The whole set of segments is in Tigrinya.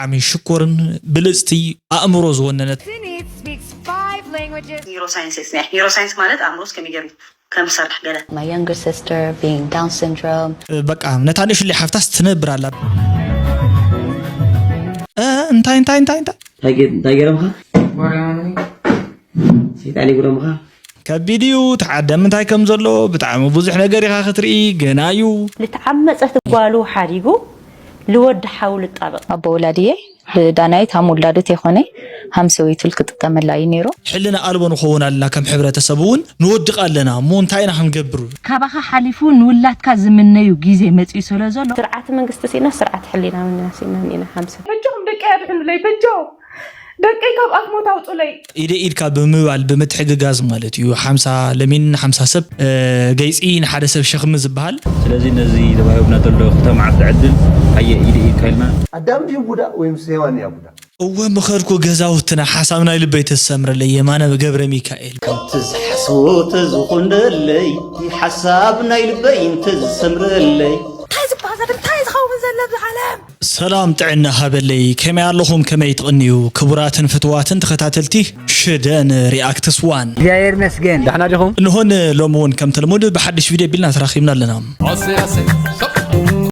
ብጣዕሚ ሽኮርን ብልጽቲ ኣእምሮ ዝወነነት። Sinit speaks five languages. ኒውሮሳይንስ የጽንዕ። ኒውሮሳይንስ ማለት ኣእምሮስ ከመይ ገይሩ ከም ዝሰርሕ ገለ። My younger sister being Down syndrome. በቃ ነታ ንእሽለይ ሓፍታስ ትነብር ኣላ። እ፣ እንታይ እንታይ እንታይ እንታይ እንታይ ገ- እንታይ ገረምካ? ሰይጣን ይጉረምካ። ከቢድ እዩ። ተዓደም እንታይ ከም ዘሎ ብጣዕሚ ብዙሕ ነገር ኢኻ ክትርኢ። ገና እዩ። ልተዓመጸት ጓሉ ሓዲጉ ልወዲ ሓው ልጣበቕ። ኣቦ ወላድየ ብዳናይት ሃም ውላዱ ተይኮነ ሃም ሰበይቱ ልክጥቀመላ እዩ ነይሩ። ሕልና ኣልቦ ንኸውን ኣለና። ከም ሕብረተሰብ እውን ንወድቕ ኣለና እሞ እንታይ ኢና ክንገብር? ካባኻ ሓሊፉ ንውላድካ ዝምነዩ ግዜ መጺኡ ስለ ዘሎ። ስርዓት መንግስቲ ሲና ስርዓት ሕሊና መንና ሲና ኒና ሓምሳ በጃኹም ደቀይ ኣድሕኑለይ በጃኹም ደቀይ ካብ ኣፍ ሞት ኣውፁለይ። ኢደ ኢድካ ብምባል ብምትሕግጋዝ ማለት እዩ። ሓምሳ ለሚን ንሓምሳ ሰብ እ፣ ገይፂ ንሓደ ሰብ ሸኽሚ ዝበሃል። ስለዚ ነዚ ተባሂቡና ዘሎ ክልተ መዓልቲ ዕድል ኣየ ኢደ ኢድካ ኢልና ኣዳም ድዩ ቡዳ ወይምስ ሄዋን እያ ቡዳ? እወ ምኸድኩ ገዛውትና ሓሳብ ናይ ልበይ ተሰምረለይ የማነ ገብረ ሚካኤል። ከምቲ ዝሓስቦ ተዝኾንደለይ ሓሳብ ናይ ልበይ እንተዝሰምረለይ። እንታይ ዝበሃል ዘሎ እንታይ ዝኸውን ዘሎ ኣብዚ ዓለም? ሰላም ጥዕና ሃበለይ። ከመይ ኣለኹም? ከመይ ትቕንዩ? ክቡራትን ፍትዋትን ተኸታተልቲ ሽደን ሪኣክትስ ዋን። እግዚኣብሔር ይመስገን። ዳሕና ዲኹም? እንሆን ሎሚ እውን ከም ተለመዱ ብሓድሽ ቪድዮ ቢልና ተራኺብና ኣለና።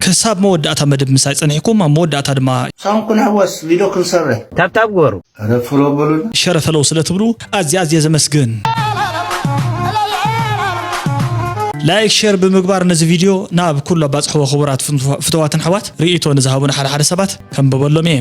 ክሳብ መወዳእታ መደብ ምሳይ ጸኒሕኩም ኣብ መወዳእታ ድማ ሳም ክንሕወስ ቪድዮ ክንሰርሕ። ታብታብ ግበሩ። ኧረ ፍሎ በሉና። ሸረ ፈለው ስለ ትብሉ ኣዝየ ኣዝየ ዘመስግን። ላይክ ሼር ብምግባር ነዚ ቪድዮ ናብ ኩሉ ኣባጽሕዎ። ክቡራት ፍትዋትን ኣሕዋት ርእይቶ ንዝሃቡና ሓደ ሓደ ሰባት ከንብበሎም እየ።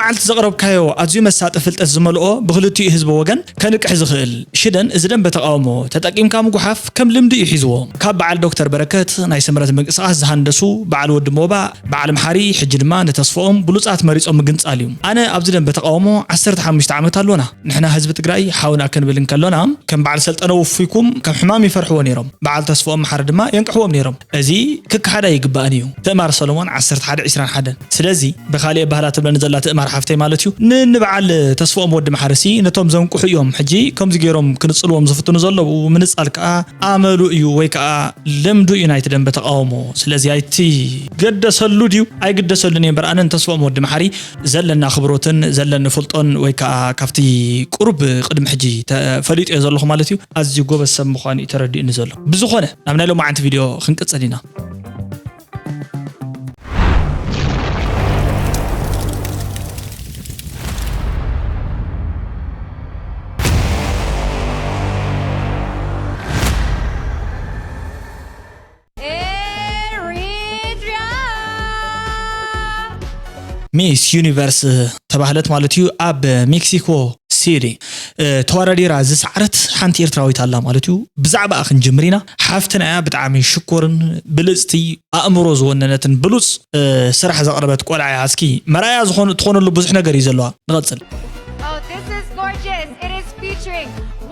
መዓልቲ ዘቕረብካዮ ኣዝዩ መሳጢ ፍልጠት ዝመልኦ ብክልቲኡ ህዝቢ ወገን ከንቅሕ ዝኽእል ሽደን እዚ ደንበ ተቓውሞ ተጠቂምካ ምጉሓፍ ከም ልምዲ እዩ ሒዝዎ። ካብ በዓል ዶክተር በረከት ናይ ስምረት ምንቅስቓስ ዝሃንደሱ በዓል ወዲ ሞባእ በዓል መሓሪ ሕጂ ድማ ንተስፍኦም ብሉጻት መሪጾም ምግንጻል እዩ። ኣነ ኣብዚ ደንበ ተቓውሞ ዓሰርተ ሓሙሽተ ዓመት ኣሎና። ንሕና ህዝቢ ትግራይ ሓውና ክንብል እንከሎና ከም በዓል ሰልጠነ ውፉይኩም ከም ሕማም ይፈርሕዎ ነይሮም። በዓል ተስፍኦም መሓሪ ድማ የንቅሕዎም ነይሮም። እዚ ክከሓድ ኣይግባእን እዩ። ትእማር ሰሎሞን ዓሰርተ ሓደ ዕስራን ሓደን። ስለዚ ብኻልእ ባህላ ትብለኒ ዘላ ትእማር ሓፍተይ ማለት እዩ። ንንበዓል ተስፍኦም ወዲ መሓሪ ሲ ነቶም ዘንቅሑ እዮም ሕጂ ከምዚ ገይሮም ክንጽልዎም ዝፍትኑ ዘለዉ ምንጻል ከኣ ኣመሉ እዩ ወይ ከኣ ልምዱ እዩ ናይቲ ደንበ ተቓውሞ። ስለዚ ኣይትገደሰሉ ድዩ ኣይግደሰሉን እየ እምበር ኣነ ንተስፍኦም ወዲ መሓሪ ዘለና ኣኽብሮትን ዘለኒ ፍልጦን ወይ ከኣ ካብቲ ቁሩብ ቅድሚ ሕጂ ተፈሊጡ እየ ዘለኹ ማለት እዩ ኣዝዩ ጎበዝ ሰብ ምዃኑ እዩ ተረዲኡኒ ዘሎ። ብዝኾነ ናብ ናይ ሎማዓንቲ ቪድዮ ክንቅጽል ኢና። ሚስ ዩኒቨርስ ተባህለት ማለት እዩ። ኣብ ሜክሲኮ ሲቲ ተወዳዲራ ዝሰዓረት ሓንቲ ኤርትራዊት ኣላ ማለት እዩ። ብዛዕባኣ ክንጅምር ኢና። ሓፍትና እያ፣ ብጣዕሚ ሽኮርን ብልጽቲ ኣእምሮ ዝወነነትን ብሉጽ ስራሕ ዘቕረበት ቆልዓ እያ። እስኪ መርኣያ ዝኾኑ ትኾነሉ ብዙሕ ነገር እዩ ዘለዋ። ንቐጽል። Oh, this is gorgeous. It is featuring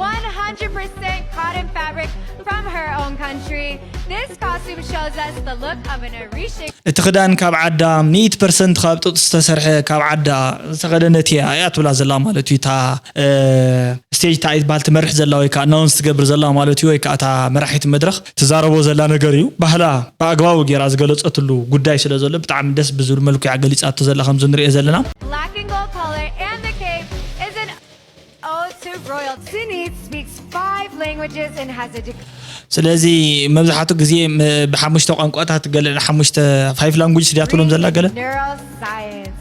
one hundred percent cotton fabric from her own country. This costume shows us the look of an Orisha. እቲ ክዳን ካብ ዓዳ ሚእቲ ፐርሰንት ካብ ጡጥ ዝተሰርሐ ካብ ዓዳ ዝተኸደነት እያ እያ ትብላ ዘላ ማለት እዩ። እታ ስቴጅ እንታይ ትበሃል ትመርሕ ዘላ ወይ ከዓ ኣናውንስ ትገብር ዘላ ማለት እዩ። ወይ ከዓ እታ መራሒት መድረኽ ትዛረቦ ዘላ ነገር እዩ። ባህላ ብኣግባቡ ገይራ ዝገለፀትሉ ጉዳይ ስለ ዘሎ ብጣዕሚ ደስ ብዝብል መልኩ እያ ገሊፃቶ ዘላ ከምዚ ንሪኦ ዘለና። Black and gold color and the cape is an ode to royalty. Sinit speaks five languages and has a degree ስለዚ መብዛሕትኡ ግዜ ም- ብሓሙሽተ ቋንቋታት ገለ ሓሙሽተ ፋይፍ ላንጉጅ ድያ ትብሎም ዘላ ገለ neural science.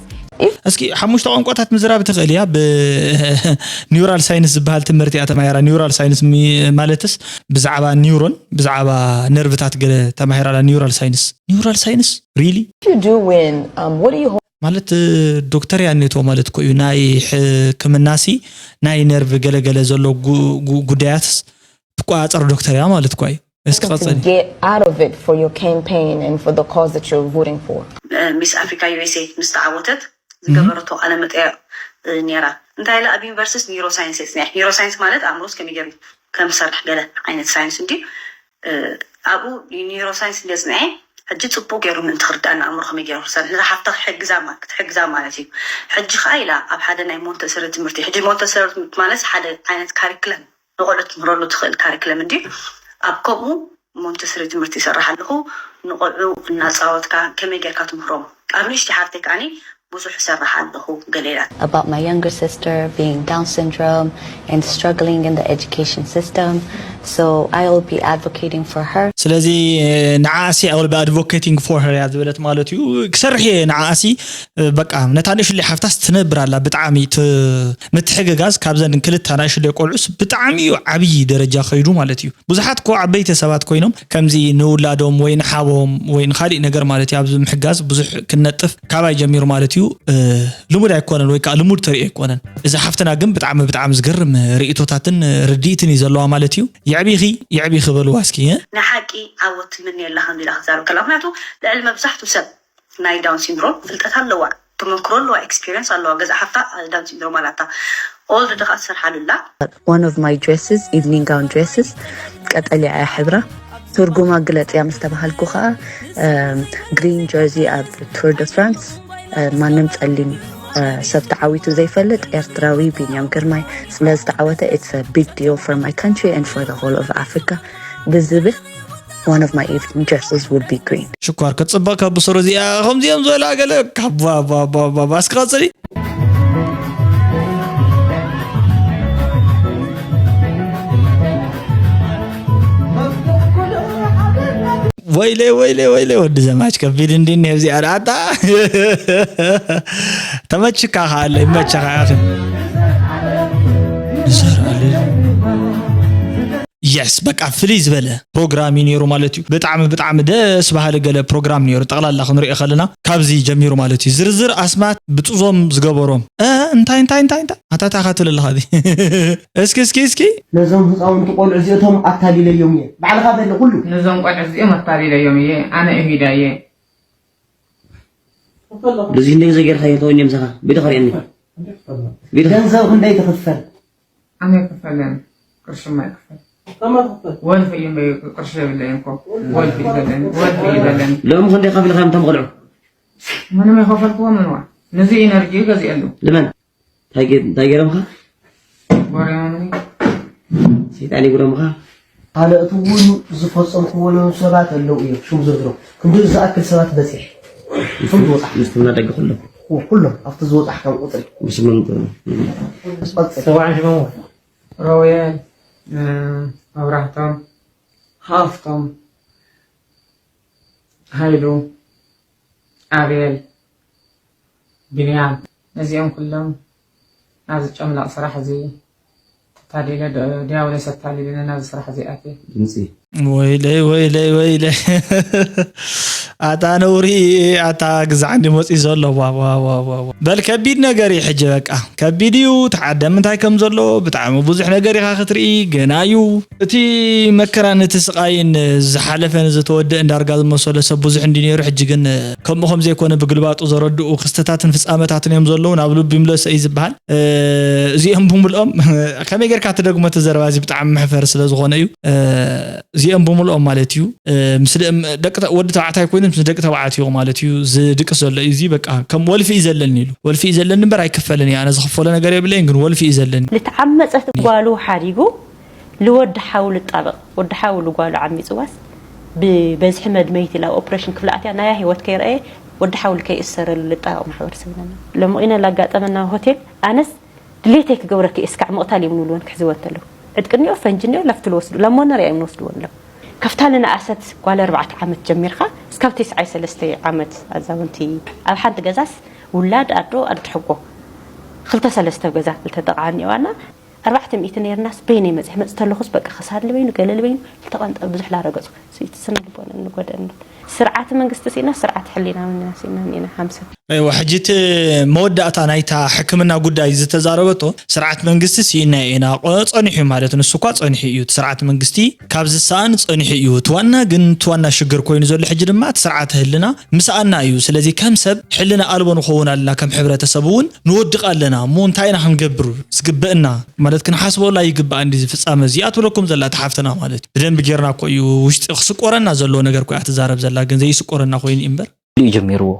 እስኪ ሓሙሽተ ቋንቋታት ምዝራብ ትኽእል እያ። ብኒውራል ሳይንስ ዝበሃል ትምህርቲ እያ ተማሂራ። ኒውራል ሳይንስ ሚ- ማለትስ ብዛዕባ ኒውሮን ብዛዕባ ነርቭታት ገለ ተማሂራ ኣላ። ኒውራል ሳይንስ ኒውራል ሳይንስ ሪሊ You do when um, what do you hope? ማለት ዶክተር እያ እኔቶ ማለት እኮ እዩ። ናይ ሕክምናሲ ናይ ነርቭ ገለገለ ዘሎ ጉ- ጉ- ጉዳያትስ ትቆፃፀር ዶክተር እያ ማለት እኮ እዩ። እስኪ to ቀፀሊ። Get out of it for your campaign and for the cause that you're voting for? ሚስ ኣፍሪካ ዩ ኤስ ኤ ምስ ተዓወተት ዝገበረቶ ቃለ መጠየቕ ነይራ። እንታይ ኢላ ኣብ ዩኒቨርሲቲስ ኒውሮ ሳይንስ እየ ፅንዐ። ኒውሮ ሳይንስ ማለት ኣእምሮስ ከመይ ገይሩ ከም ዝሰርሕ ገለ ዓይነት ሳይንስ እንድዩ። ኣብኡ ኒውሮ ሳይንስ እንድየ ፅንዐ። ሕጂ ፅቡቅ ገይሩ ምእንቲ ክርዳእ ንኣእምሮ ከመይ ገይሩ ክሰርሕ ንዛ ሓፍታ ክትሕግዛ ማ- ክትሕግዛ ማለት እዩ። ሕጂ ከዓ ኢላ ኣብ ሓደ ናይ ሞንተሰሪ ትምህርቲ ሕጂ ሞንተሰሪ ትምህርቲ ማለት ሓደ ዓይነት ካሪክለም ንቆልዑ ትምህረሉ ትኽእል ካሪክለም እንድዩ። ኣብ ከምኡ ሞንተሰሪ ትምህርቲ ይሰርሕ ኣለኹ። ንቆልዑ እናፃወትካ ከመይ ጌርካ ትምህሮም። ኣብ ንእሽቲ ሓፍተይ ከዓኒ ብዙሕ እሰርሕ ኣለኹ። ገለ ኢላ። About my younger sister being Down syndrome and struggling in the education system. So I will be advocating for her. ስለዚ ንዓኣሲ I will be advocating for her እያ ዝበለት ማለት እዩ። ክሰርሕ እየ ንዓኣሲ። በቃ ነታ ንእሽለይ ሓፍታስ ትነብር ኣላ። ብጣዕሚ ት- ምትሕግጋዝ ካብዘን ክልተ ንእሽለይ ቆልዑስ ብጣዕሚ እዩ ዓብዪ ደረጃ ከይዱ ማለት እዩ። ብዙሓት እኮ ዓበይቲ ሰባት ኮይኖም ከምዚ ንውላዶም ወይ ንሓቦም ወይ ንካሊእ ነገር ማለት እዩ ኣብዚ ምሕጋዝ ብዙሕ ክንነጥፍ ካባይ ጀሚሩ ማለት እዩ። ልሙድ ኣይኮነን ወይ ከዓ ልሙድ ተሪኦ ኣይኮነን። እዛ ሓፍትና ግን ብጣዕሚ ብጣዕሚ ዝገርም ርእቶታትን ርድኢትን እዩ ዘለዋ ማለት እዩ። የዕቢኺ የዕቢኺ በልዋ እስኪ። ንሓቂ ዓወት ትምንየላ ከም ኢላ ክትዛረብ ከላ ምክንያቱ ልዕሊ መብዛሕትኡ ሰብ ናይ ዳውን ሲንድሮም ፍልጠት ኣለዋ፣ ተመክሮ ኣለዋ፣ ኤክስፒሪንስ ኣለዋ። ገዛ ሓፍታ ዳውን ሲንድሮም ኣላታ። ኦልድ ድኻ ትሰርሓሉ ኣላ። One of my dresses, evening gown dresses, ቀጠልያ እያ ሕብራ። ትርጉማ ግለጽ እያ ምስ ተባሃልኩ ከዓ green jersey ኣብ Tour de France ማንም ጸሊም ሰብ ተዓዊቱ ዘይፈልጥ ኤርትራዊ ቢንያም ግርማይ ስለ ዝተዓወተ it's a big deal for my country and for the whole of Africa ብዝብል one of my evening dresses will be green. ሽኳር ክትፅበቅ ካብ ብስሩ እዚኣ ከምዚኦም ዝበላ ገለ ካብ ባባባባባ እስኪ ቀፅሊ። ወይለይ ወይለይ ወይለይ ወዲ ዘማች ከቢድ እንዲኒ ኣብዚ ኣርኣታ ተመችካ ካለ ይመቸካ ያኺ ንዘርኣል የስ በቃ ፍልይ ዝበለ ፕሮግራም እዩ ነይሩ ማለት እዩ። ብጣዕሚ ብጣዕሚ ደስ በሃሊ ገለ ፕሮግራም ነይሩ። ጠቕላላ ክንሪኦ ከለና ካብዚ ጀሚሩ ማለት እዩ። ዝርዝር ኣስማት ብጥዞም ዝገበሮም እ፣ እንታይ እንታይ እንታይ እንታይ ኣታታ ካትብል ኣለኻ እዚ እስኪ እስኪ እስኪ ነዞም ህፃውንቲ ቆልዑ እዚኦቶም ኣታሊለዮም እየ ባዕልኻ በለ ኩሉ ነዞም ቆልዑ እዚኦም ኣታሊለዮም እየ ኣነ እሂዳ እየ እዚ እንደገ ዘጌርካ ይተወኝ ምሳኻ ቢዶ ኸሪአኒ ቢዶ ገንዘብ ክንደይ ትኽፈል ኣነ ክፈለን ቅርሽማ ይክፈል ወልፍ እዩ እምበይ ቅርሺ የብለይን እኮ ወልፍ እዩ ዘለን ወልፍ እዩ ዘለን ሎሚ ክንደይ ከፊልካ እቶም ቆልዑ ምንም የኸፈልክዎ ምንዋ ነዚ ኢነርጂ ገዚአሉ ልመን እንታይ ገይሮምካ ጎሪዮምኒ ሰይጣን ይጉረምካ ካልኦት እውን ዝፈፀምክዎ ነበሩ ሰባት ኣለዉ እዮም ሽም ዝርዝሮም ክንድኡ ዝኣክል ሰባት በፂሕ እቶም ዝወፃሕ ምስቲ እናደገ ኩሎም ኩሎም ኣብቲ ዝወፃሕ ካብ ቁፅሪ ብስምም ዝቐፅል ሰብዓን ሽሞም ሮቤል መብራህቶም ሃፍቶም ሃይሉ ኣቤል ቢንያም ነዚኦም ኩሎም ናብዚ ጨምላቕ ስራሕ እዚ ተታሊለ ዲያብሎስ ኣታሊሉኒ ናብዚ ስራሕ እዚ ኣትየ ድምፂ ወይለይ ወይለይ ወይለይ ኣታ ነውሪ ኣታ ግዛዕ እንዲ መፂ ዘሎ ዋዋዋዋ በል ከቢድ ነገር እዩ ሕጂ በቃ ከቢድ እዩ ተዓደም እንታይ ከም ዘሎ ብጣዕሚ ብዙሕ ነገር ኢኻ ክትርኢ ገና እዩ እቲ መከራን እቲ ስቓይን ዝሓለፈን ዝተወደእን ዳርጋ ዝመሰሎ ሰብ ብዙሕ እንዲ ነይሩ ሕጂ ግን ከምኡ ከም ዘይኮነ ብግልባጡ ዘረድኡ ክስተታትን ፍፃመታትን እዮም ዘለዉ ናብ ልቡ ይምለሶ እዩ ዝበሃል እዚኦም ብምልኦም ከመይ ጌርካ ትደግሞ እቲ ዘረባ እዚ ብጣዕሚ መሕፈሪ ስለ ዝኾነ እዩ እዚኦም ብምልኦም ማለት እዩ ምስ ደቂ ወዲ ተባዕታይ ኮይኑ ምስ ደቂ ተባዕትዮ ማለት እዩ ዝድቅስ ዘሎ እዩ እዚ በቃ ከም ወልፊ እዩ ዘለኒ ኢሉ ወልፊ እዩ ዘለኒ እምበር ኣይክፈልን እዩ ኣነ ዝኽፈሎ ነገር የብለይን ግን ወልፊ እዩ ዘለኒ ልተዓመፀት ጓሉ ሓዲጉ ልወዲ ሓው ልጣበቕ ወዲ ሓው ልጓሉ ዓሚፅዋስ ብበዝሒ መድመይቲ ላብ ኦፕሬሽን ክፍሊ ኣትያ ናያ ሂወት ከይረኣየ ወዲ ሓው ልከይእሰረሉ ልጣበቕ ማሕበረሰብ ኣለና ሎምቒነ ላጋጠመና ሆቴል ኣነስ ድሌተይ ክገብረኪ እየ ስካዕ ምቕታል እዮም ንብልወን ክሕዝወ እንተለዉ ዕጥቂ እኒኦ ፈንጂ እኒኦ ላፍቲ ልወስዱ ላብ ሞነርያ እዮም ንወስድወን ኣለዉ ካብታ ልነኣሰት ጓል ኣርባዕተ ዓመት ጀሚርካ እስካብ ተስዓይ ሰለስተ ዓመት ኣዛውንቲ ኣብ ሓንቲ ገዛስ ውላድ ኣዶ ኣድትሕጎ ክልተ ሰለስተ ገዛ ክልተ ደቕዓ እኒኦዋና ኣርባዕተ ሚእቲ ነይርናስ በይነይ መፅሕ መፅ ተለኹስ በቃ ክሳድ ልበይኑ ገለ ልበይኑ ክልተ ቀን ብዙሕ ላረገፁ እቲ ስነ ልቦና እንጎደእና ስርዓት መንግስቲ ሲና ስርዓት ሕሊና ምንና ሲና ኒና ሓምሰ ኣይዋ ሕጂ እቲ መወዳእታ ናይታ ሕክምና ጉዳይ ዝተዛረበቶ ስርዓት መንግስቲ ሲኢና ኢና ጸኒሑ ማለት ንሱ እኳ ጸኒሑ እዩ እቲ ስርዓት መንግስቲ ካብ ዝሰኣን ጸኒሑ እዩ እቲ ዋና ግን እቲ ዋና ሽግር ኮይኑ ዘሎ ሕጂ ድማ እቲ ስርዓት ህልና ምስኣና እዩ ስለዚ ከም ሰብ ሕልና ኣልቦ ንኸውን ኣለና ከም ሕብረተሰብ እውን ንወድቕ ኣለና እሞ እንታይ ኢና ክንገብር ዝግበእና ማለት ክንሓስበላ ይግባእ እንዲ ዝፍጻመ እዚኣ ትብለኩም ዘላ ተሓፍትና ማለት እዩ ብደንቢ ጌርና እኮ እዩ ውሽጢ ክስቆረና ዘለዎ ነገር እኮ እያ ትዛረብ ዘላ ግን ዘይስቆረና ኮይኑ እዩ እምበር እዩ ጀሚርዎ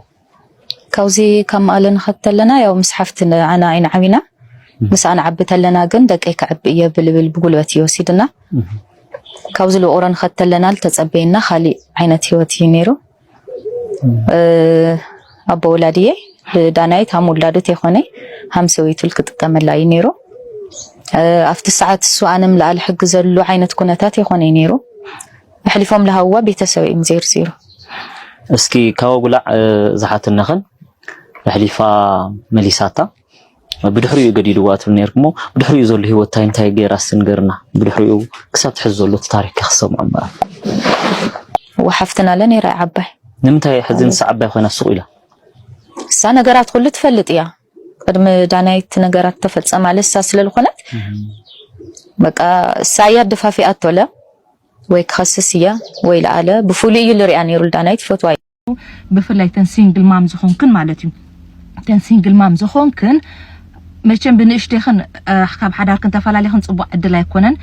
ካብዚ ካብ መቐለ ንኸድ ተለና ያው ምስ ሓፍቲ ኣና ዓይኒ ዓቢና ምስኣ ንዓቢ ተለና ግን ደቀይ ክዕቢ እየ ብልብል ብጉልበት እዩ ወሲድና ካብዚ ልውቕሮ ንኸድ ተለና ልተፀበየና ካሊእ ዓይነት ህይወት እዩ ነይሩ ኣቦ ወላድየ ዳናይት ሃም ውላዱ ተይኮነ ሃም ሰበይቱ ክጥቀመላ እዩ ነይሩ። ኣብቲ ሰዓት እሱ ኣነ ምልኣል ሕጊ ዘሉ ዓይነት ኩነታት የኾነ ነይሩ። ኣሕሊፎም ለሃዋ ቤተሰብ እዮም ዜርዚሩ። እስኪ ካብ ጉላዕ ዝሓትነኽን ኣሕሊፋ መሊሳታ ብድሕሪኡ ገዲድዋ ትብል ነርኩሞ ብድሕሪኡ ዘሎ ህይወት እንታይ እንታይ ገይራ ስንገርና ብድሕሪኡ ክሳብ ትሕዝ ዘሎ ታሪክ ክሰምዖ እምበኣር። ወሓፍትና ለ ነይራ ዓባይ ንምንታይ ሕዚ ንሳ ዓባይ ኮይና ሱቕ ኢላ እሳ ነገራት ኩሉ ትፈልጥ እያ። ቅድሚ ዳናይት ነገራት ተፈጸማ ለሳ ስለልኾነት በቃ እሳ እያ ደፋፊኣቶ ለ ወይ ክኸስስ እያ ወይ ለኣለ ብፍሉይ እዩ ልሪኣ ነይሩ ዳናይት ፈትዋ ብፍላይ ተን ሲንግል ማም ዝኾንክን ማለት እዩ። ተን ሲንግል ማም ዝኾንክን መቸም ብንእሽቴኽን ካብ ሓዳርክን ተፈላለኽን ፅቡቅ ዕድል ኣይኮነን።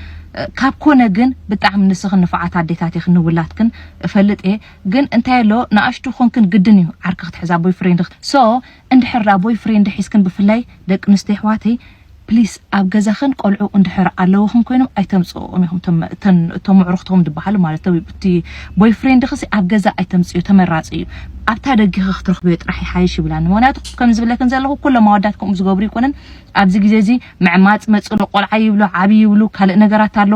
ካብ ኮነ ግን ብጣዕሚ ንስኽን ንፉዓት ኣዴታት ኢኽን ንውላትክን እፈልጥ እየ። ግን እንታይ ኣሎ ንኣሽቱ ኾንክን ግድን እዩ ዓርኪ ክትሕዛ ቦይፍሬንድ so እንድሕር ዳ ቦይፍሬንድ ሒዝክን ብፍላይ ደቂ ኣንስትዮ ኣሕዋተይ ፕሊስ ኣብ ገዛኽን ቆልዑ እንድሕር ኣለውኽን ኮይኖም ኣይተምፅኦም ኢኹም እቶም ምዕሩኽትኹም ዝበሃሉ ማለት እቲ ቦይፍሬንድ ኽሲ ኣብ ገዛ ኣይተምፅዮ ተመራፂ እዩ ኣብታ ደጊ ኸ ክትረኽብዮ ጥራሕ ይሓይሽ ይብላኒ ምክንያቱ ከም ዝብለክን ዘለኹ ኩሎም ኣወዳት ከምኡ ዝገብሩ ይኮነን ኣብዚ ግዜ እዚ ምዕማፅ መፅሎ ቆልዓ ይብሉ ዓብዪ ይብሉ ካልእ ነገራት ኣሎ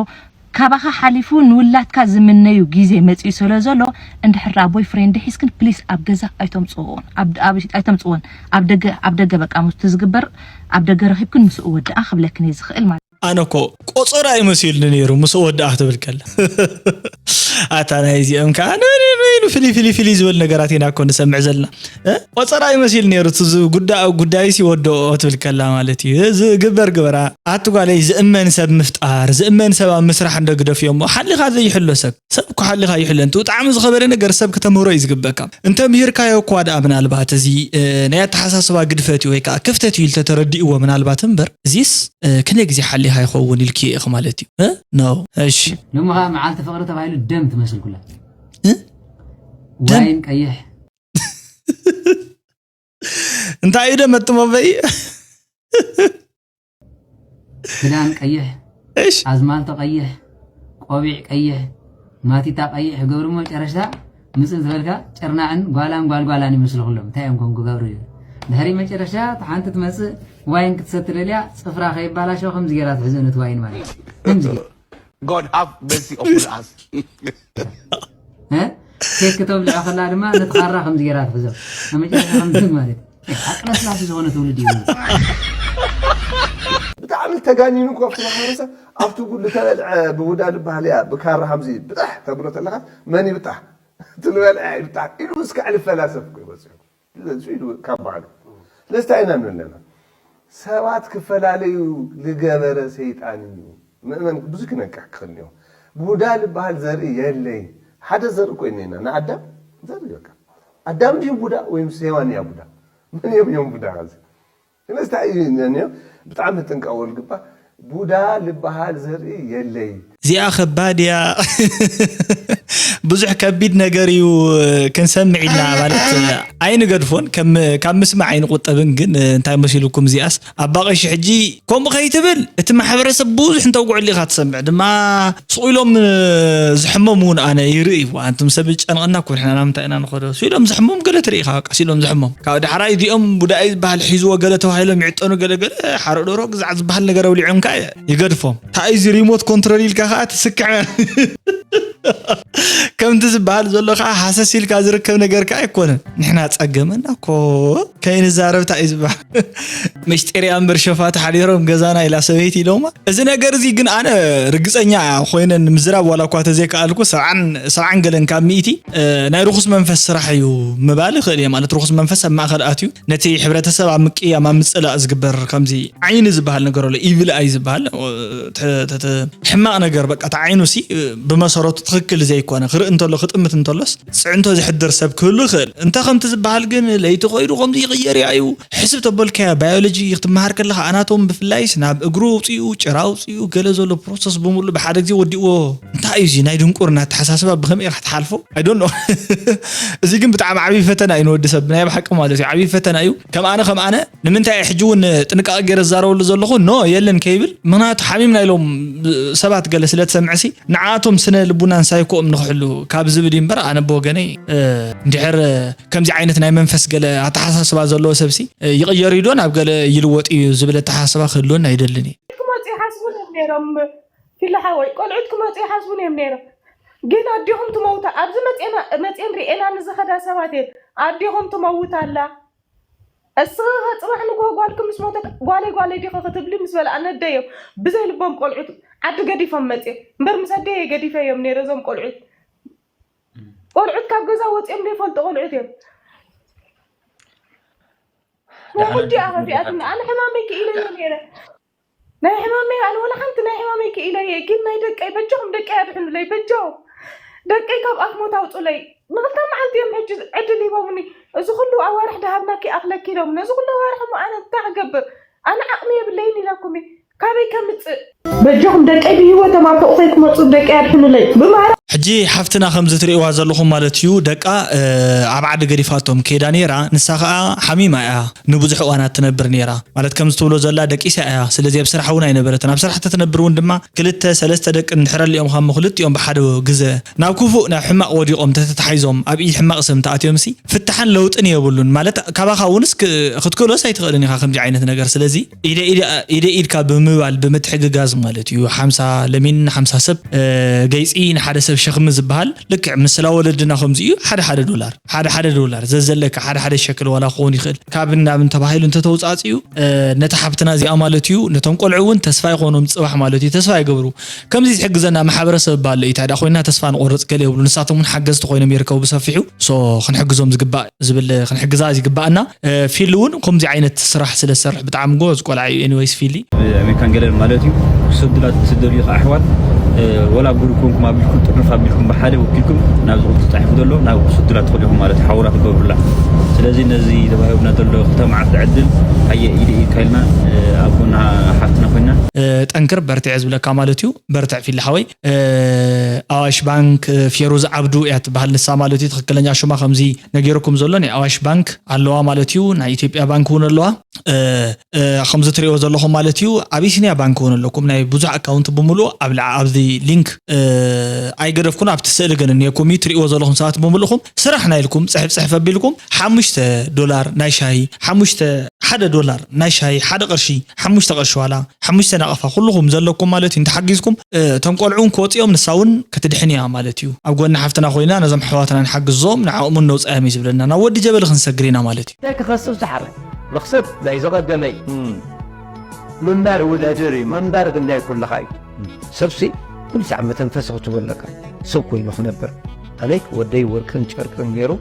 ካባኻ ሓሊፉ ንውላድካ ዝምነዩ ግዜ መጺኡ ስለ ዘሎ እንድሕር ደኣ ቦይ ፍሬንድ ሒዝክን ፕሊስ ኣብ ገዛ ኣይተምጽእዎን ኣብ ኣብ ኣይተምጽእዎን ኣብ ደገ ኣብ ደገ በቃ ምስቲ ዝግበር ኣብ ደገ ረኺብክን ምስኡ ወድኣ ክብለክን እየ ዝኽእል ማለት ኣነ እኮ ቆጸራ እዩ መሲሉኒ ነይሩ ምስኡ ወድኣ ክትብል ከላ ኣታ ናይ እዚኦም ከዓ ንበይኑ ፍሊ ፍሊ ፍሊ ዝበል ነገራት ኢና እኮ ንሰምዕ ዘለና ቆጸራ ይመሲል ነይሩ እቲ ጉዳይ ሲ ወደኦ ትብል ከላ ማለት እዩ ዝግበር ግበራ ኣቲ ጓለይ ዝእመን ሰብ ምፍጣር ዝእመን ሰብ ኣብ ምስራሕ እንዶ ግደፍዮ እሞ ሓሊኻ ዘይሕሎ ሰብ ሰብ እኮ ሓሊኻ ይሕሎ እንት ብጣዕሚ ዝኸበደ ነገር ሰብ ክተምህሮ እዩ ዝግበካ እንተ ምሂርካዮ እኳ ደኣ ምናልባት እዚ ናይ ኣተሓሳስባ ግድፈት እዩ ወይ ከዓ ክፍተት እዩ ኢልተ ተረዲእዎ ምናልባት እምበር እዚስ ክንደይ ግዜ ሓሊኻ ይኸውን ኢልክዮ ኢኺ ማለት እዩ እ no እሺ ሎሚ ከዓ መዓልቲ ፍቕሪ ተባሂሉ ደም ትመስል ኩላ ዋይን ቀይሕ እንታይ እዩ ደመጥሞ በይ ክዳን ቀይሕ እሽ ኣዝማልቶ ቀይሕ ቆቢዕ ቀይሕ ማቲታ ቀይሕ ይገብሩ እሞ መጨረሽታ ምፅእ ዝበልካ ጭርናዕን ጓላን ጓልጓላን ይመስሉ ኩሎም እንታይ እዮም ኮም ክገብሩ እዩ ድሕሪ መጨረሽታ ሓንቲ ትመፅእ ዋይን ክትሰቲ ደልያ ፅፍራ ከይባላሸው ከምዚ ገይራ ትሕዞ ነቲ ዋይን ማለት እዩ ከምዚ God have mercy upon us. ኬክ ክተብልዖ ከላ ድማ ነቲ ካራ ከምዚ ገይራ ትሕዞ ኣብ መጨረሻ ከምዚ ማለት እዩ ሓቅለስላሲ ዝኾነ ትውልድ እዩ ብጣዕሚ ተጋኒኑ እኮ ኣብቲ ማሕበረሰብ ኣብቲ ጉድ ልተበልዐ ብቡዳ ልበሃል እያ ብካራ ከምዚ ብጣሕ ተብሎ ተለካ መን ይብጣሕ ትልበልዐ ይብጣሕ ኢሉ እስካዕ ልፈላሰፍ እኮ ይበፅሑ ስለዚ ኢሉ ካብ በዓሉ ስለዚ እንታይ ኢና ንብል ኣለና ሰባት ክፈላለዩ ዝገበረ ሰይጣን እዩ ምእመን ብዙ ክነቅሕ ክኽእል እኒኦ ቡዳ ዝበሃል ዘርኢ የለይ ሓደ ዘርኢ እኮ እኒና ንኣዳም ዘርኢ በቃ ኣዳም ድዩ ቡዳ ወይምስ ሄዋን እያ ቡዳ መን እዮም እዮም ቡዳ ኸዚ ስለዚ እንታይ እዩ እኒኦ ብጣዕሚ ጥንቃወ ልግባ ቡዳ ዝበሃል ዘርኢ የለይ እዚኣ ከባድ እያ ብዙሕ ከቢድ ነገር እዩ ክንሰምዕ ኢልና ማለት ኣይንገድፎን ካብ ምስማዕ ኣይንቁጠብን ግን እንታይ መሲልኩም እዚኣስ ኣባ ቀሺ ሕጂ ከምኡ ከይትብል እቲ ማሕበረሰብ ብዙሕ እንተውግዕሉ ኢኻ ትሰምዕ ድማ ስቕ ኢሎም ዝሕመሙ እውን ኣነ ይርኢ እዩ ኣንቱም ሰብ ጨንቐና እኮ ንሕና ናብ ምንታይ ኢና ንኸዶ ስቕ ኢሎም ዝሕመሙ ገለ ትርኢ ኢኻ በቃ ስቕ ኢሎም ዝሕመሙ ካብ ዳሕራይ እዚኦም ቡዳኢ ዝበሃል ሒዝዎ ገለ ተባሂሎም ይዕጠኑ ገለ ገለ ሓሮ ዶሮ ግዛዕ ዝበሃል ነገር ኣውሊዖም ከኣ ይገድፎም እንታይ እዚ ሪሞት ኮንትሮል ኢልካ ከኣ ትስክዕ ከምቲ ዝበሃል ዘሎ ከዓ ሃሰስ ኢልካ ዝርከብ ነገር ከዓ ኣይኮነን ንሕና ፀገመና እኮ ከይንዛረብ እንታይ እዩ ዝበሃል ምስጢር እያ እምበር ሸፋቲ ሓዲሮም ገዛና ኢላ ሰበይቲ ኢሎማ እዚ ነገር እዚ ግን ኣነ ርግፀኛ ኮይነ ንምዝራብ ዋላ እኳ ተዘይከኣልኩ ሰብዓን ሰብዓን ገለን ካብ ሚእቲ ናይ ርኹስ መንፈስ ስራሕ እዩ ምባል ይኽእል እየ ማለት ርኹስ መንፈስ ኣብ ማእኸል ኣትዩ ነቲ ሕብረተሰብ ኣብ ምቅያም ኣብ ምፅላእ ዝግበር ከምዚ ዓይኒ ዝበሃል ነገር ኣሎ ኢቪል ኣይ ዝበሃል ሕማቕ ነገር በቃ እቲ ዓይኑ ሲ ብመሰረቱ ትኽክል ዘይኮነ ክርኢ እንተሎ ክጥምት እንተሎስ ፅዕንቶ ዘሕድር ሰብ ክህሉ ይኽእል እንተ ከምቲ ዝበሃል ግን ለይቲ ኮይዱ ከምዚ ይቕየር እዩ ሕስብ ተበልካያ ባዮሎጂ ክትመሃር ከለኻ ኣናቶም ብፍላይስ ናብ እግሩ ኣውፅኡ ጭራ ኣውፅኡ ገለ ዘሎ ፕሮሰስ ብምሉ ብሓደ ግዜ ወዲእዎ እንታይ እዩ እዚ ናይ ድንቁርና ኣተሓሳስባ ብኸመይ ኢኻ ትሓልፎ I don't know እዚ ግን ብጣዕሚ ዓብዪ ፈተና እዩ ንወዲ ሰብ ናይ ብሓቂ ማለት እዩ ዓብዪ ፈተና እዩ ከም ኣነ ከም ኣነ ንምንታይ ሕጂ እውን ጥንቃቐ ገይረ ዝዛረበሉ ዘለኹ no የለን ከይብል ምክንያቱ ሓሚምና ኢሎም ሰባት ገለ ስለ ትሰምዕሲ ንዓቶም ስነ ልቡናን ሳይኮኦም ንክሕሉ ካብ ዝብል እዩ እምበር፣ ኣነ ብወገነይ፣ እ፣ እንድሕር፣ እ፣ ከምዚ ዓይነት ናይ መንፈስ ገለ ኣተሓሳስባ ዘለዎ ሰብሲ፣ እ፣ ይቕየር እዩ ዶ ናብ ገለ ይልወጥ እዩ ዝብል ኣተሓሳስባ ክህልወኒ ኣይደልን እዩ። ክመፁ ይሓስቡን እዮም ነይሮም። ፊላ ሓወይ፣ ቆልዑት ክመፁ ይሓስቡን እዮም ነይሮም። ግን ኣዴኹም ትመውታ፣ ኣብዚ መፅኤና-፣ መፅኤን ርኤና ንዝኸዳ ሰባት እየን። ኣዴኹም ትመውት ኣላ። እስኻ ኸ ጽባሕ ንግሆ ጓልኪ ምስ ሞተት፣ "ጓለይ፣ ጓለይ ዲኺ?" ክትብሊ ምስ በልኣ ነደዮም። ብዘይ ልቦም ቆልዑት ዓዲ ገዲፎም መጽዮም። እምበር ምስ ኣደየ ገዲፈዮም ነይረ እዞም ቆልዑት። ቆልዑት ካብ ገዛ ወጽዮም ዘይፈልጡ ቆልዑት እዮም። ናይ ደሓን ወዲ ኣኸፊኣትና። ኣነ ሕማመይ ክኢለዮ ነይረ። ናይ ሕማመይ፣ ኣነ ወላ ሓንቲ ናይ ሕማመይ ክኢለየ፣ ግን ናይ ደቀይ በጃኹም፣ ደቀይ ኣድሕኑለይ፣ በጃኹም። ደቀይ ካብ ኣፍ ሞት ኣውጹለይ። ንኽልተ መዓልቲ እዮም ሕጂ ዕድል ሂቦምኒ። እዚ ኩሉ ኣዋርሕ ደሃብናኪ ይኣኽለኪ ኢሎም። ነዚ ኩሉ ኣዋርሕ እሞ ኣነ እንታይ ክገብር? ኣነ ዓቕሚ የብለይን ኢለኩም እየ። ካበይ ከምጽእ? በጃኹም ደቀይ ብህይወቶም ኣብ ሕቑፈይ ክመጹ፣ ደቀይ ኣድሕኑለይ። ብማራ ሕጂ ሓፍትና ከምዚ ትርእይዋ ዘለኹም ማለት እዩ፣ ደቃ፣ እ፣ ኣብ ዓዲ ገዲፋቶም ከይዳ ነይራ። ንሳ ኸኣ ሓሚማ እያ፣ ንብዙሕ እዋናት ትነብር ነይራ። ማለት ከምዚ ትብሎ ዘላ ደቂሳ እያ። ስለዚ ኣብ ስራሕ እውን ኣይነበረትን። ኣብ ስራሕ ተትነብር እውን ድማ ክልተ ሰለስተ ደቂ እንድሕር ኣሊኦም ኸሞ ክልቲኦም ብሓደ ግዘ ናብ ክፉእ ናብ ሕማቕ ወዲቖም ተተታሒዞም ኣብ ኢድ ሕማቕ ሰብ እንተኣትዮም ሲ ፍታሕን ለውጥን የብሉን። ማለት ካባኻ እውንስ ክ-፣ ክትክእሎስ ኣይትኽእልን ኢኻ ከምዚ ዓይነት ነገር። ስለዚ ኢደ ኢደ፣ ኢደ ኢድካ ብምባል ብምትሕግጋዝ ማለት እዩ። ሓምሳ ለሚን ንሓምሳ ሰብ፣ እ፣ ገይፂ ንሓደ ሰብ ሸኽሚ ዝበሃል ልክዕ ምስላ ወለድና ከምዚ እዩ። ሓደ ሓደ ዶላር፣ ሓደ ሓደ ዶላር ዘዘለካ ሓደ ሓደ ሸክል ዋላ ክኸውን ይኽእል። ካብን ናብን ተባሂሉ እንተተውፃፅኡ፣ እ፣ ነታ ሓብትና እዚኣ ማለት እዩ፣ ነቶም ቆልዑ እውን ተስፋ ይኾኖም፣ ፅባሕ ማለት እዩ ተስፋ ይገብሩ። ከምዚ ዝሕግዘና ማሕበረሰብ እባ ኣሎ እዩ። ታዲያ ኮይና ተስፋ ንቆርፅ ገለ የብሉ። ንሳቶም እውን ሓገዝቲ ኮይኖም ይርከቡ ብሰፊሑ። ሶ ክንሕግዞም ዝግባእ ዝብል፣ ክንሕግዛ ዝግባኣና። እ፣ ፊሊ እውን ከምዚ ዓይነት ስራሕ ስለ ዝሰርሕ ብጣዕሚ ጎበዝ ቆልዓ እዩ። ኤኒዌይስ ፊሊ። ኣሜሪካን ገለን ማለት እዩ። ክሰዱላት ትደልዩ ከኣ ኣሕዋት፣ እ፣ ወላ ብሩክ ኮንኩም ኣቢልኩም ጥርንፍ ኣቢልኩም ብሓደ ወኪልኩም ናብዚ ቁጽሪ ተጻሒፉ ዘሎ ናብ ክሰዱላት ትኽእሉ ኢኹም ማለት እዩ። ሓውራ ክገብሩላ። ስለዚ ነዚ ተባሂቡና ዘሎ ክልተ መዓልቲ ዕድል ኣየ ኢደ ኢድካ ኢልና፣ እ፣ ኣብ ጎና ሓፍትና ኮይና። እ፣ ጠንክር በርትዕ ዝብለካ ማለት እዩ። በርትዕ ፊሊ ሓወይ። እ፣ ኣዋሽ ባንክ፣ እ፣ ፌሩዝ ዓብዱ እያ ትበሃል ንሳ ማለት እዩ። ትኽክለኛ ሽማ ከምዚ ነጊርኩም ዘሎ ናይ ኣዋሽ ባንክ ኣለዋ ማለት እዩ። ናይ ኢትዮጵያ ባንክ እውን ኣለዋ። እ፣ እ፣ ከምዚ ትሪእዎ ዘለኹም ማለት እዩ። ኣቢሲንያ ባንክ እውን ኣለኩም። ናይ ብዙሕ ኣካውንት ብምሉእ ኣብ ላዕ-፣ ኣብዚ ሊንክ፣ እ፣ ኣይገደፍኩን፣ ኣብቲ ስእሊ ግን እኒአኩም እዩ። ትሪእዎ ዘለኹም ሰባት ብምሉእኹም ስራሕ ናይ ኢልኩም ጽሕፍ ጽሕፍ ኣቢልኩም ሓሙሽተ ዶላር ናይ ሻሂ፣ ሓሙሽተ፣ ሓደ ዶላር ናይ ሻሂ፣ ሓደ ቅርሺ፣ ሓሙሽተ ቅርሺ ዋላ ሓሙሽተ ናቕፋ ኩልኹም ዘለኩም ማለት እዩ። እንተሓጊዝኩም፣ እ፣ እቶም ቆልዑ እውን ክወፅኦም ንሳ እውን ክትድሕን እያ ማለት እዩ። ኣብ ጎኒ ሓፍትና ኮይና ነዞም ኣሕዋትና ንሓግዞም፣ ንዓኦም እውን ነውፃዮም እዩ ዝብለና። ናብ ወዲ ጀበሊ ክንሰግር ኢና ማለት እዩ። እንታይ ክኸስብ ዝሓረ? መኽሰብ ናይ ዝቐደመ እዩ። እም። ምንባር ውዳድር እዩ። ምንባር ግን ናይ ኩልኻ እዩ። እም። ሰብሲ ኩሉ ሰዓት መተንፈሲ ክትህቦ ኣለካ። ሰብ ኮይኑ ክነብር። ኣነይ ወደይ ወርቅን ጨርቅን ገይሩ፣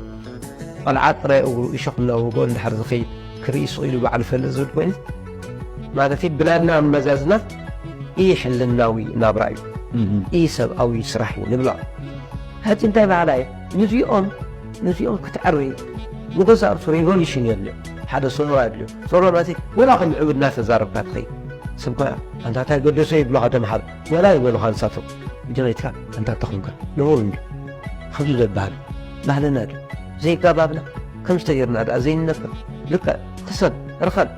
ቆልዓ ጥራይ እግሩ እሾኽ እናወግኦ እንድሕር ዝኸይድ ክርኢ ስቕ ኢሉ ባዕሉ ፈልጥ ዝብል ኮይኑ፣ ማለት እዩ፣ ብናትና ኣመዛዝና ኢ-ሕልናዊ ናብራ እዩ። እም። ኢ-ሰብኣዊ ስራሕ እዩ ንብሎ። ሕጂ እንታይ በሃላ እየ? ንዚኦም፣ ንዚኦም ክትዕሪ፣ ንገዛእ ርእሱ ሪቮሉሽን የድልዮ። ሓደ ሶሮ ኣድልዮ። ሶሮ ማለት እዩ፣ ወላ ከም ዕቡድ እናተዛረብካ ትኸይድ። ሰብ ኮ ኣንታ እንታይ ገደሶ ይብሉኻ ተምሃሩ። ወላ ይበሉኻ ንሳቶም። ብጀመይትካ ኣንታ ተኹንካ። ንቡር እንዲ። ከምዚ ዘበሃል። ባህልና ድዩ? ዘይጋባብና። ከም ዝተገርና ደኣ ዘይንነብር። ልክዕ። ክሰብ፣ ርኸብ።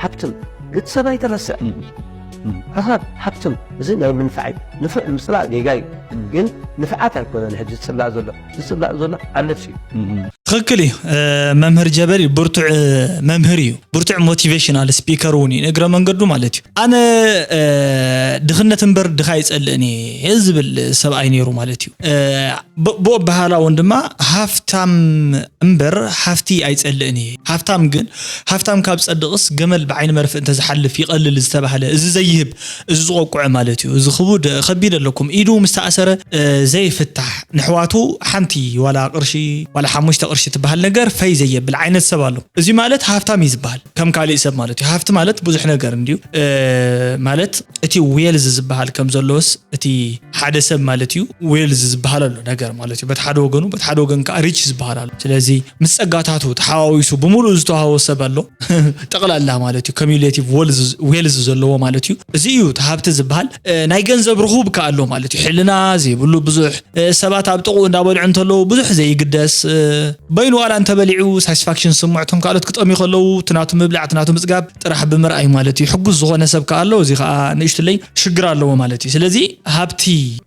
ሃብትም። ግዲ ሰብ ኣይተረስዕ። እም። እም። ርኸብ፣ ሃብትም። እዚ ናይ ምንፋዕ እዩ። ንፉዕ ምጽላእ ጌጋ እዩ። እም። ግን ንፍዓት ኣይኮነን ሕጂ ዝጽላእ ዘሎ። ዝጽላእ ዘሎ ኣነፍሲ እዩ። እም። ትኽክል እዩ። እ፣ መምህር ጀበሊ ብርቱዕ፣ እ፣ መምህር እዩ። ብርቱዕ ሞቲቬሽናል ስፒከር እውን እዩ። ንእግረ መንገዱ ማለት እዩ። ኣነ፣ እ፣ ድኽነት እምበር ድኻ ኣይጸልእን እየ ዝብል ሰብኣይ ነይሩ ማለት እዩ። እ፣ ብ-፣ ብኡ ኣበሃህላ እውን ድማ ሃፍታም እምበር ሃፍቲ ኣይጸልእን እየ። ሃፍታም ግን፣ ሃፍታም ካብ ጸድቕስ ገመል ብዓይኒ መርፍእ እንተዝሓልፍ ይቐልል ዝተባህለ፣ እዚ ዘይህብ፣ እዚ ዝቆቁዐ ማለት እዩ። እዚ ክቡድ፣ ከቢድ ኣለኩም። ኢዱ ምስ ተኣሰረ፣ እ፣ ዘይፍታሕ፣ ንሕዋቱ ሓንቲ ዋላ ቅርሺ፣ ዋላ ሓሙሽተ ቅርሺ ትበሃል ነገር ፈይ ዘየብል ዓይነት ሰብ ኣሎ። እዚ ማለት ሃፍታም እዩ ዝበሃል። ከም ካሊእ ሰብ ማለት እዩ። ሃፍቲ ማለት ብዙሕ ነገር እንድዩ። እ፣ ማለት እቲ ዌልዝ ዝበሃል ከም ዘሎስ እቲ ሓደ ሰብ ማለት እዩ ዌልዝ ዝበሃል ኣሎ ነገር ማለት እዩ። በቲ ሓደ ወገኑ፣ በቲ ሓደ ወገን ከዓ ሪች ዝበሃል ኣሎ። ስለዚ ምስ ጸጋታቱ ተሓዋዊሱ ብምሉእ ዝተዋህቦ ሰብ ኣሎ። ጠቕላላ ማለት እዩ። ኮሚሌቲቭ ዌልዝ፣ ዌልዝ ዘለዎ ማለት እዩ። እዚ እዩ እቲ ሃብቲ ዝበሃል። እ፣ ናይ ገንዘብ ርኹብ ከኣ ኣሎ ማለት እዩ። ሕልና ዘይብሉ ብዙሕ ሰባት ኣብ ጥቕኡ እንዳበልዑ እንተለዉ ብዙሕ ዘይግደስ በይኑ ዋላ እንተበሊዑ ሳቲስፋክሽን ስምዕቶም ካልኦት ክጠምዩ ከለዉ እቲ ናቱ ምብላዕ እቲ ናቱ ምፅጋብ ጥራሕ ብምርኣይ ማለት እዩ። ሕጉስ ዝኾነ ሰብ ከኣ ኣሎ፣ እዚ ከኣ ንእሽትለይ ሽግር ኣለዎ ማለት እዩ። ስለዚ ሃብቲ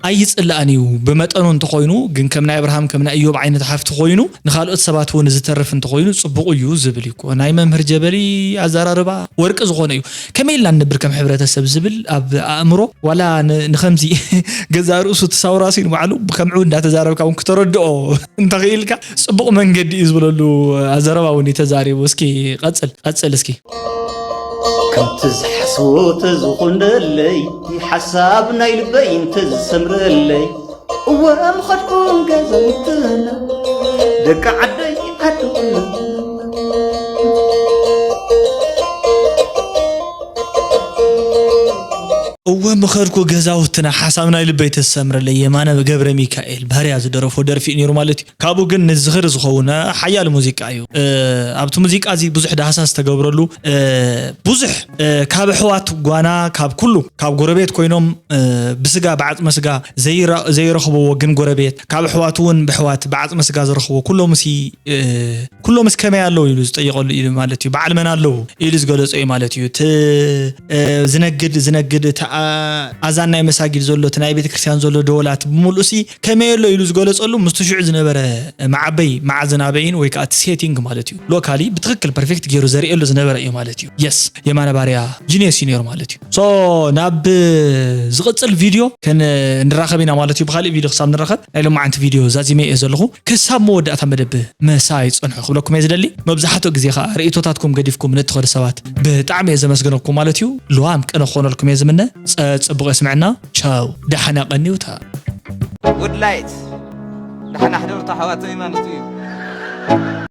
ኣይፅላእን እዩ ብመጠኑ እንተኾይኑ፣ ግን ከም ናይ ኣብርሃም ከም ናይ እዮብ ዓይነት ሃፍቲ ኮይኑ ንኻልኦት ሰባት እውን ዝተርፍ እንተኾይኑ ፅቡቕ እዩ ዝብል እዩ እኮ። ናይ መምህር ጀበሊ ኣዘራርባ ወርቂ ዝኾነ እዩ። ከመይ ኢልና ንነብር ከም ሕብረተሰብ ዝብል ኣብ ኣእምሮ ዋላ ንኸምዚ ገዛ ርእሱ ትሳውራሲ ንባዕሉ ብከምዑ እንዳተዛረብካ እውን ክተረድኦ እንተኽኢልካ ፅቡቕ መንገዲ እዩ ዝበለሉ ኣዘረባ እውን እዩ ተዛሪቡ። እስኪ ቀፅል ቀፅል እስኪ። ከምቲ ዝሓስቦ ተዝኾንደለይ ሓሳብ ናይ ልበይ እንተዝሰምረለይ እወ ምኸድኩ ገዛውትና ደቂ ዓደይ ዓዲ ኩሉ እወ ምኸድኩ ገዛውትና ሓሳብ ናይ ልበይ ተሰምረለይ የማነ ገብረ ሚካኤል ባህርያ ዝደረፎ ደርፊ እዩ ነይሩ ማለት እዩ። ካብኡ ግን ንዝኽሪ ዝኸውን ሓያል ሙዚቃ እዩ። ኣብቲ ሙዚቃ እዚ ብዙሕ ዳህሳስ ዝተገብረሉ ብዙሕ ካብ ኣሕዋት ጓና ካብ ኩሉ ካብ ጎረቤት ኮይኖም ብስጋ ብዓፅመ ስጋ ዘይረኽብዎ ግን ጎረቤት ካብ ኣሕዋት እውን ብሕዋት ብዓፅመ ስጋ ዝረኽብዎ ኩሎም ሲ ኩሎም እስከመይ ኣለዉ ኢሉ ዝጠየቐሉ ኢሉ ማለት እዩ። በዓል መን ኣለዉ ኢሉ ዝገለጾ እዩ ማለት እዩ። እቲ ዝነግድ ዝነግድ እቲ ኣዛን ናይ መሳጊድ ዘሎ እቲ ናይ ቤተ ክርስቲያን ዘሎ ደወላት ብምሉእ ሲ ከመይ ኣሎ ኢሉ ዝገለጸሉ ምስቲ ሽዑ ዝነበረ መዓበይ መዓዝን ኣበይን ወይ ከዓ እቲ ሴቲንግ ማለት እዩ። ሎካሊ ብትኽክል ፐርፌክት ገይሩ ዘርእየሉ ዝነበረ እዩ ማለት እዩ። የስ የማነ ባርያ ጂኒየስ እዩ ነይሩ ማለት እዩ። ሶ ናብ ዝቕጽል ቪድዮ ክንራኸብ ኢና ማለት እዩ። ብካሊእ ቪድዮ ክሳብ ንራኸብ ናይ ሎማዓንቲ ቪድዮ ዛዚመ እየ ዘለኹ። ክሳብ መወዳእታ መደብ ምሳይ ጽንሑ ክብለኩም እየ ዝደሊ። መብዛሕትኡ ግዜ ከዓ ርእይቶታትኩም ገዲፍኩም ንትኸዱ ሰባት ብጣዕሚ እየ ዘመስግነኩም ማለት እዩ። ልዋም ቅነ ክኾነልኩም እየ ዝምነ። ጸ- ጽቡቕ የስምዐና። ቻው፣ ደሓና ቀንዩታ። ጉድ ላይት ደሓና ሕደሩ ኣሕዋተይ ማለት እዩ።